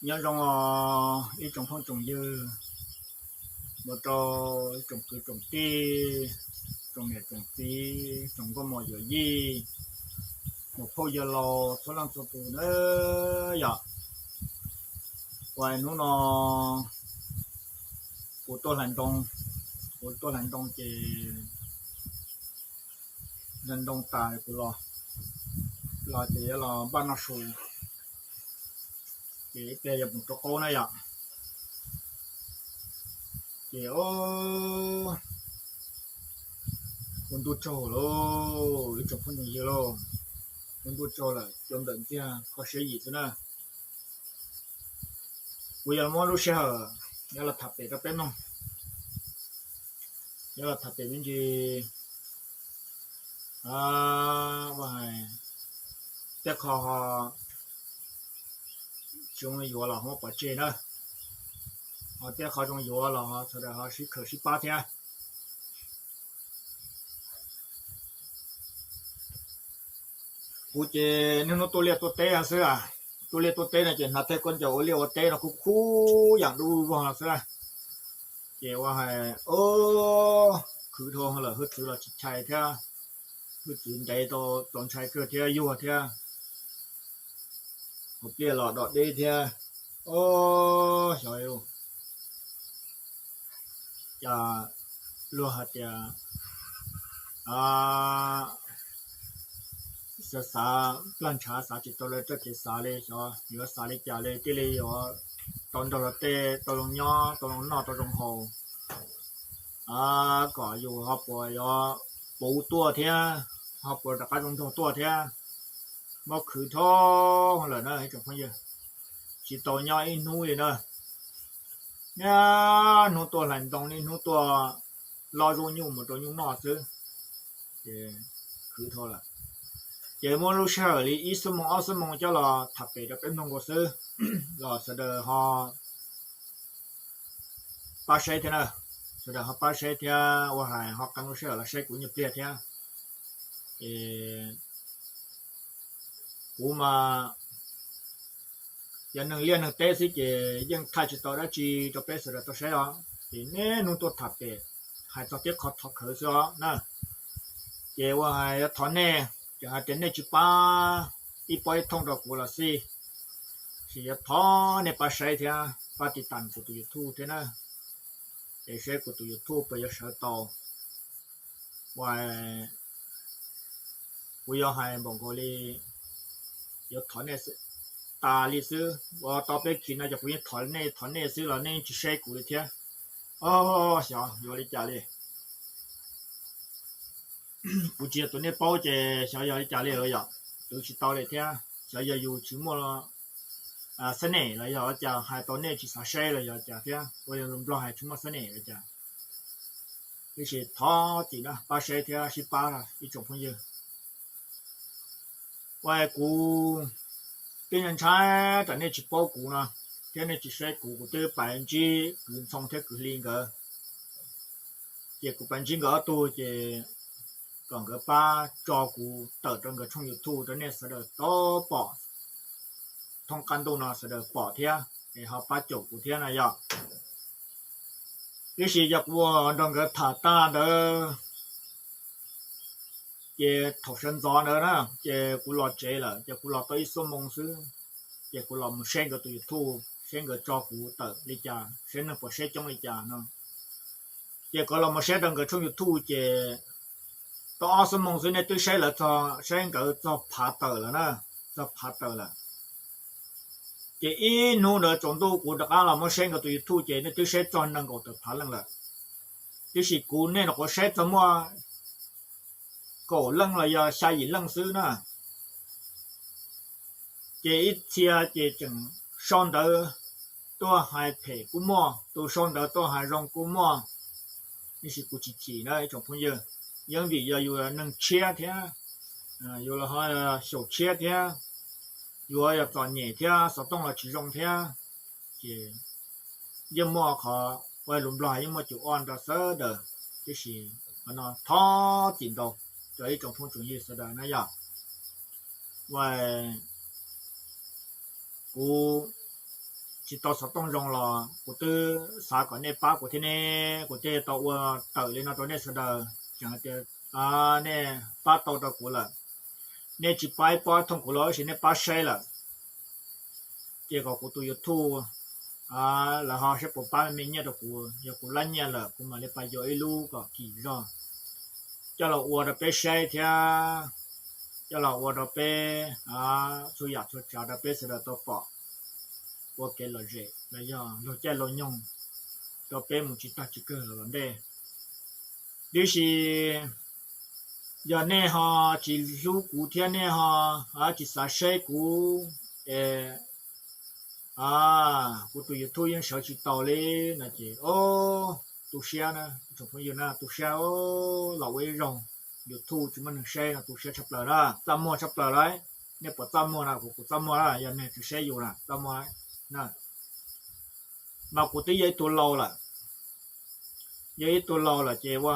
Nyob zoo os ib tsoom phooj tsoom ywg, mus rau ib tsoom kwv tsoom tij, tsoom niam tsoom txiv, tsoom nkauj muam yawm yij, mus phauj yawg laus txhua leej txhua tus na yom. Uas hnub no kuv tuaj hlais ntoo, kuv tuaj hlais ntoo ces hlais ntoo tas kuv los, los ces yuav los npaj noj su, ces ib pliag yuav mus rau qaub na yom. Ces ua ntuj tsaug lauj ib tsoom phooj tsoom ywg lauj, ua ntuj tsaug lawm cov ntawm ntxiag kho siab yim xwb na. Kuv yuav muab lub sij hawm yuav los tham pem rau peb mloog, yuav los tham pem me ntsis, ua hais tej qho ho tsis yuav los muab pov tseg na, ho tej qho zoo yuav los sawv daws ho sib khaws sib pab thiab. Kuv ces niaj hnub tuaj liaj tuaj teb xwb, tuaj liaj tuaj teb no ces hnav tej khaub ncaws ua liaj ua teb no khub khub yam dub vog xwb. Ces ua hais khwv dhau lawm hwj txwv los tsis ntshai thiab, hwj txwv ntev tau txaus ntshai kawg thiab yuag thiab, hauv pliaj los dom deb thiab. Xyov cas luag hais tias xav xav plag ntshav xav tsis tau lawv txoj kev xav li, xyov yuav xav li cas li thiaj li yuav tau nrog luag tej tau zoo nyob tau zoo noj tau zoo haus, kom yus ho puas yuav puv tuaj thiab, ho puas rov qab zoo nraug tuaj thiab. Muab khwv dhau lawm na ib tsoom phooj ywg, tsis tau nyob ib hnub li na. Niaj hnub tuaj hlais ntoo niaj hnub tuaj loj zuj nyuj mus rau nyuj noj xwb, ces khwv dhau lawm. Ces muab lub sij hawm li ib xuab moos ob xuab moos coj los tham pem rau peb mloog nkaus xwb, los sawv daws ho pab saib thiab na, sawv daws ho pab saib thiab ua hais ho qee lub sij hawm los saib kuv nyuag pliag thiab. Es kuv mas yog neeg liaj neeg teb xwb ces yeej thaij tsis tau dab tsi rau peb sawv daws tau saib os, ces niaj hnub tuaj tham pem hais txog tej qho thov khawv xwb os na. Ces ua hais yuav thov nej, txawm hais tias nej tsis pab ib pob ib thooj rau kuv los xij, ces yuav thov nej pab saib thiab pab tiv tas kuv tus YouTube thiab na, es saib kuv tus YouTube puas yuav sawv tau. Ua kuv yuav hais npaum nkaus li yuav thov nej tas li xwb, ua tau peb khis no ces kuv yeej thov nej thov nej xwb los nej yeej tsis saib kuv li thiab. Xyov yuav li cas li. Kuv tsis yog tus nej paub ces xyov yog li cas li lawm yom, twv tsis tau li thiab. Xyov yog yus tsis muaj xab nem los yog cas hais tau nej tsis xav saib los yog cas thiab, ua li Nplog hais tsis muaj xab nem los cas. Tiam sis thov txim na pab saib thiab sib pab ib tsoom phooj ywg. Ua kuv twb ntshai tsam nej tsis paub kuv no thiab nej tsis saib kuv, kuv twb pais ntsib kwv Ntxhoo thiab kwv Hli nkawd. Ces kuv pais ntsib nkawd ob tug ces kom nkawd pab tso kuv tawm rau nkawd tshooj YouTube rau nej sawv daws tau pom, thoob qab ntuj no sawv daws pom thiab es ho pab caum kuv thiab na yom. Tiam sis yog kuv ua nrog nkawd tham tag ntawd ces thaum sawv ntxov ntawd na, ces kuv los tsev lawm ces kuv los tau ib xuab moos xwb, ces kuv los mus saib nkawd tus YouTube saib nkawd tso kuv tawm li cas, saib neeg puas saib coob li cas no. Ces kuv los mus saib rau nkawd tshooj YouTube ces tau ob xuab moos xwb nej twb saib lawv txog, saib nkawd txog phav tawm lawm na, txog phav tawm lawm. Ces ib hnub ntawd tsaus ntuj kuv rov qab los muab saib nkawd tus YouTube ces nej twb saib txog nees nkaum tawm phav leej lawm. Tiam sis kuv nej los kuv saib txog muaj kaum leej los yog xya yim leej xwb na. Ces ib txhia ces tseem sau ntawv tuaj hais phem kuj muaj, tus sau ntawv tuaj hais zoo kuj muaj. Tiam sis kuv tsis chim na ib tsoom phooj ywg, yeej vim yog yus neeg tshiab thiab, yus los ho xyaum tshiab thiab, yus yog txom nyem thiab xov tooj los tsis zoo thiab, ces yeej muaj qhov ua lus Nplog yeej muaj cus oj nrog sawv daws. Tiam sis qhov no thov txim ntau rau ib tsoom phooj tsoom ywg sawv daws na yom. Ua kuv tsis tau xov tooj zoo los kuv twb xav kom nej pab kuv thiab ne, kuv thiaj tau ua tawm li no rau nej sawv daws, tseem hais tias nej pab tau rau kuv lawm, nej tsis pab ib pob thooj kuv los sis nej pab saib lawm, ces kom kuv tus YouTube lawv ho saib puas pab me me nyiaj rau kuv, yog kuv lab nyiaj lawm kuv mam li pab yuav ib lub kom kim zog coj los ua rau peb saib thiab coj los ua rau peb txhua yam txhua tsav rau peb sawv daws tau pom, ua kev lom zem los yog luag caij luag nyoog rau peb mus tsis tag tsis kawg los ntej. Tiam sis yog nej ho tsis hlub kuv thiab nej ho tsis xav saib kuv es kuv tus YouTube yeej sawv tsis taus li no ces o, tu siab na tsoom phooj ywg na, tu siab los ua ib zaug YouTube tsis muaj neeg saib no tu siab tshaj plaws na, txaj muag tshaj plaws lawm. Nej puas txaj muag na? Kuv kuv txaj muag na, yog neeg tsis saib yus na txaj muag na. Mas kuv twb yog ib tug laus lawm, yog ib tug laus lawm ces ua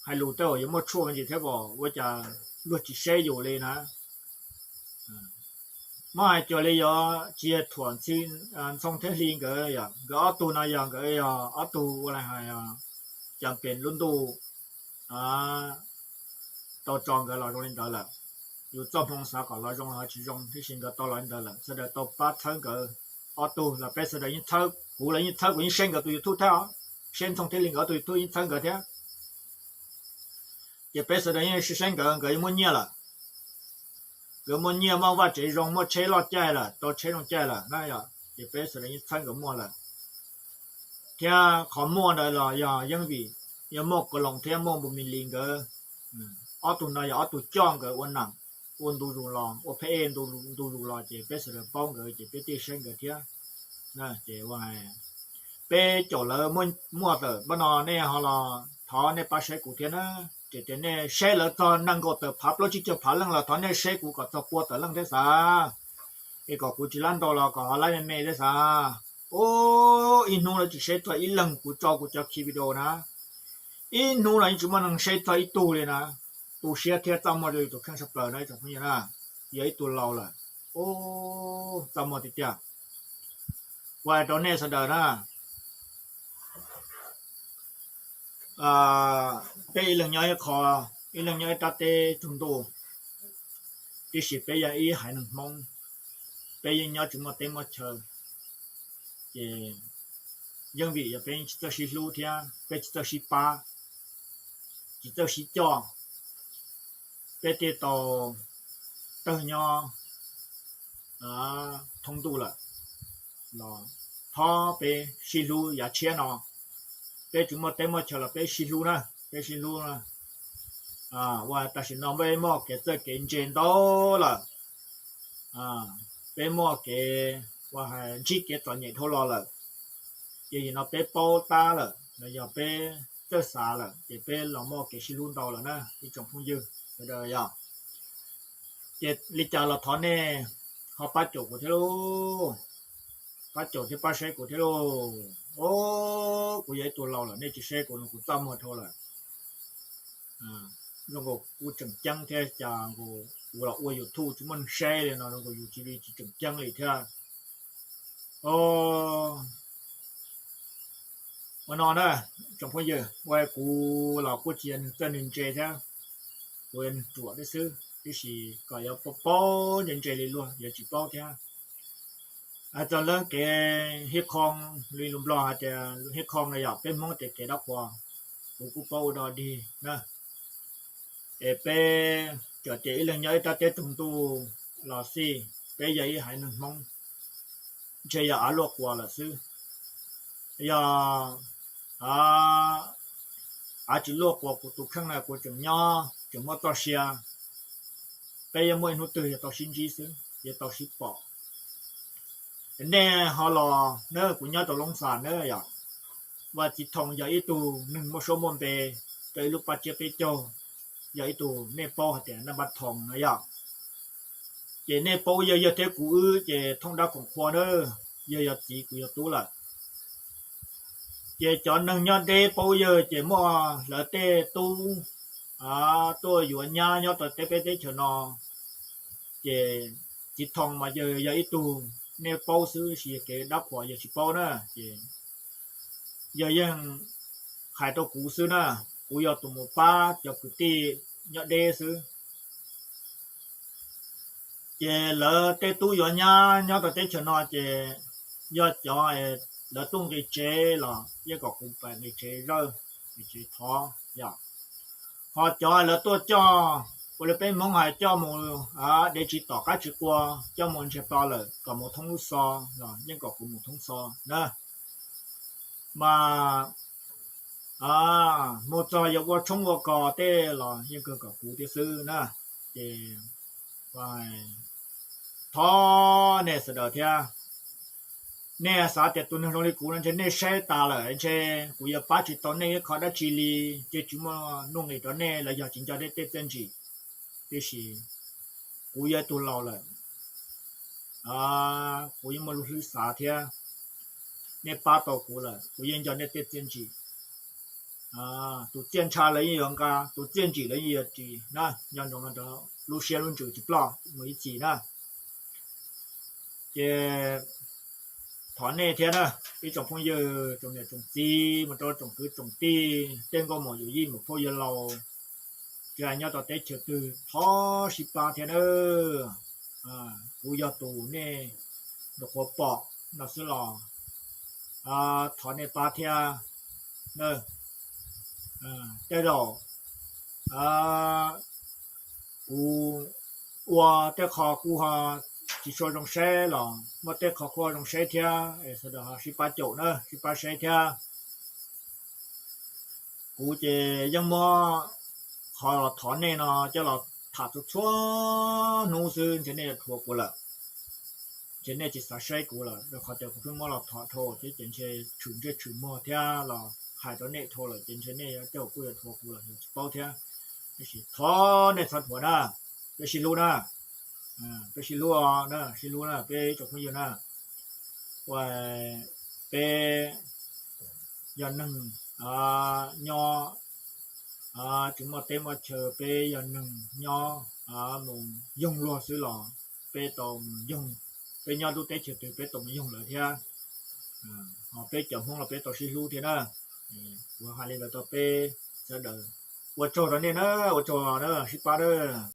hais lus tej zaum yuav muaj tshuaj me ntsis thiab os, ua cas luag tsis saib yus li na. Muab hais cuag li yog tsis yog Thuam Ntxhoo thiab Hli nkawd, nkawd ob tug no yog nkawd yog ob tug ua li hais cas pem lub ntuj tau tso nkawd los zoo li ntawd lawm. Yus txoj hmoo xav kom los zoo los ho tsis zoo, tiam sis nkawd tau los li ntawd lawm, sawv daws tau pab txhawb nkawd. Ob tug los peb sawv daws yeej txhawb, kuv los yeej txhawb, kuv yeej saib nkawd tus YouTube thiab os, saib Ntxhoo thiab Hli nkawd ob tug YouTube yeej txhawb nkawd thiab. Ces peb sawv daws yeej saib nkawd, nkawd yeej muaj nyiaj lawm, nkawd muaj nyiaj, muaj vaj tsev zoo, muaj tsheb loj caij lawm, tau tsheb zoo caij lawm na yom, ces peb sawv daws yeej txhawb nkawd muaj lawm. Thiab qhov muaj ntawd los yog yeej vim yog muaj Koos Loos thiab muaj Npus Mis Lis nkawd, ob tug no yog ob tug coj nkawd ua nam, ua ntu zus los, ua phab ej ntu zus los ces peb sawv daws paub nkawd ces peb thiaj saib nkawd thiab. Ces peb caum lawv muaj tawm pab no, nej ho los thov nej pab saib kuv thiab na. Ces tias nej saib lawv txog nees nkaum tawm phav plaub tsib caug phav leej los thov nej saib kuv kom txog pua tawm leej thiab xav, es kom kuv tsis lab ntau los kom ho lab me me thiab xav. Ub, ib hnub lawv tsis saib txog ib leeg kuv tso kuv cov ki video na, ib hnub los yeej tsis muaj neeg saib txog ib tug li na. Tu siab thiab txaj muag rau yus tus kheej tshaj plaws na ib tsoom phooj ywg na. Yog ib tug laus lawm, ub, txaj muag tiag tiag. Ua rau nej sawv daws na, peb ib leeg nyob ib qho, ib leeg nyob ib rab teb tsaus ntuj, tiam sis peb yog ib haiv neeg Hmoob, peb yeej nyob tsis muaj teb muaj chaw, ces yeej vim yog peb tsis txawj sib hlub thiab peb tsis txawj sib pab, tsis txawj sib coj, peb thiaj tau tawg nyob thoob ntuj lawm. Los thov peb sib hlub yav tshiab no, peb tsis muaj teb muaj chaw los peb sib hlub na, peb sib hlub na. Ua tam sim no peb muaj kev txawj kev ntse ntau lawm, peb muaj kev ua hais ntsib kev txom nyem dhau los lawm, ces yim no peb paub tab lawm los yog peb txawj xav lawm ces peb los muaj kev sib hlub ntau lawm na ib tsoom phooj ywg sawv daws yog. Ces li cas los thov nej ho pab caum kuv thiab lauj, pab caum thiab pab saib kuv thiab lauj. Os, kuv yog ib tug laus lawm nej tsis saib kuv no kuv txaj muag dhau lawm. Zoo nkaus kuv tseem ceeb thiab cas nkaus kuv los ua YouTube tsis muaj neeg saib li no zoo nkaus yus cia li tsis tseem ceeb li thiab. Ua no na, tsoom phooj ywg, ua kuv los kuj tsis yog neeg txawj neeg ntse thiab, kuv yog neeg ruam thiab xwb, tiam sis kom yuav paub ntse ntse li luag yuav tsis paub thiab. Hais txog lub kev hib qho, li lus Nplog hais tias hib qho no yog peb Hmoob tias kev dab qhuas, kuv kuj paub ua dog dig na. Es peb txawm tias ib leeg nyob ib rab teb tsaus ntuj los xij, peb yog ib haiv neeg Hmoob, ntshe yog av luaj quas lawm xwb. Yog av tsis luaj quas kuv tus kheej na kuv tseem nyob tseem muaj txoj sia, peb yuav muaj ib hnub twg yuav tau sib ntsib xwb, yuav tau sib pom. Nej ho los na, kuv nyob rau Loob Xas na yom, Vaj Txiv Thoo yog ib tug neeg muaj suab muaj npe rau ib lub paj tsiab peb caug, yog ib tug nej paub hais tias Naj Npab Thoo na yom. Ces nej paub yawg, yawg thiab kuv wb ces thooj dab koom qhua na, yawg yog txiv kuv yog tub lawm. Ces cov neeg nyob deb paub yawg ces muaj lawv tej tub tuaj yuav nyab nyob rau teb peb teb chaws no. Ces Txiv Thoo mas yawg yog ib tug nej paub xwb, sis yog kev dab qhuas yog tsis paub na. Ces yog yeej hais rau kuv xwb na, kuv yog tus mus pab cov kwv tij nyob deb xwb. Ces lawv tej tub yuav nyab nyob rau teb chaws no ces yog cov lawv tuaj nqis tsev los yeej kom kuv pab nqis tsev zawj, nqis tsev thov yom. Ho cov lawv tuaj coj, ua li peb Hmoob hais coj mus dev tsis tom qab tsis qua, coj mus ntsiag to lawm kom mus thoob lub xov los yeej kom kuv mus thoob xov na. Mas mus txog yog ua tshoob ua kos tej los yeej kawg kom kuv thiab xwb na. Ces thov nej sawv daws thiab, nej xav tias tus neeg zoo li kuv no ntshe nej saib tas lawm ntshe kuv yuav pab tsis tau nej ib qho dab tsi li, ces tsis muaj nuj nqis rau nej los yog tsis nco nej tej txiaj ntsig. Tiam sis kuv yog ib tug laus lawm, kuv yeej muaj lub hlwb xav thiab. Nej pab tau kuv lawm kuv yeej nco nej tej txiaj ntsig. Tus txiaj ntsha lawv yeej yuav nqa, tus txiaj ntsig lawv yeej yuav ris na. Nco ntsoov no, lub siab lub ntsws tsis ploj mus ib txhis na. Ces thov nej thiab na, ib tsoom phooj ywg, tsoom niam tsoom txiv, mus rau tsoom kwv tsoom tij, tej nkauj muam yawm yij muam phauj yawg laus, tsis hais nyob rau teb chaws twg thov sib pab thiab na. Kuv yog tus nej nyuam qhuav pom no xwb los thov nej pab thiab. Tej zaum kuv ua tej qho kuj ho tsis tshua zoo saib los muaj tej qho kuj ho zoo saib thiab, sawv daws ho sib pab caum na, sib pab saib thiab. Kuv ces yeej muab qhov los thov nej no coj los tham txhua txhua hnub xwb ntshe nej yuav dhuav kuv lawm. Ntshe nej tsis xav saib kuv lawm rau qhov tias kuv pheej muab los thov dhau thiab ces ntshe tshwm ntsej tshwm muag thiab los hais rau nej dhau lawm ces ntshe nej yuav coj kuj yuav dhuav kuv los yog tsis paub thiab. Tiam sis thov nej txhob dhuav na, peb sib hlub na, peb sib hlub na, sib hlub na peb tsoom phooj ywg na. Ua peb yog neeg nyob tsis muaj teb muaj chaw, peb yog neeg nyob mus yoog luag xwb los peb tau mus yoog, peb nyob lub teb chaws twg peb tau mus yoog lawm thiab. Ho peb cov Hmoob los peb tau sib hlub thiab na. Kuv hais li ntawd rau peb sawv daws. Ua tsaug rau nej na, ua tsaug na, sib pab na.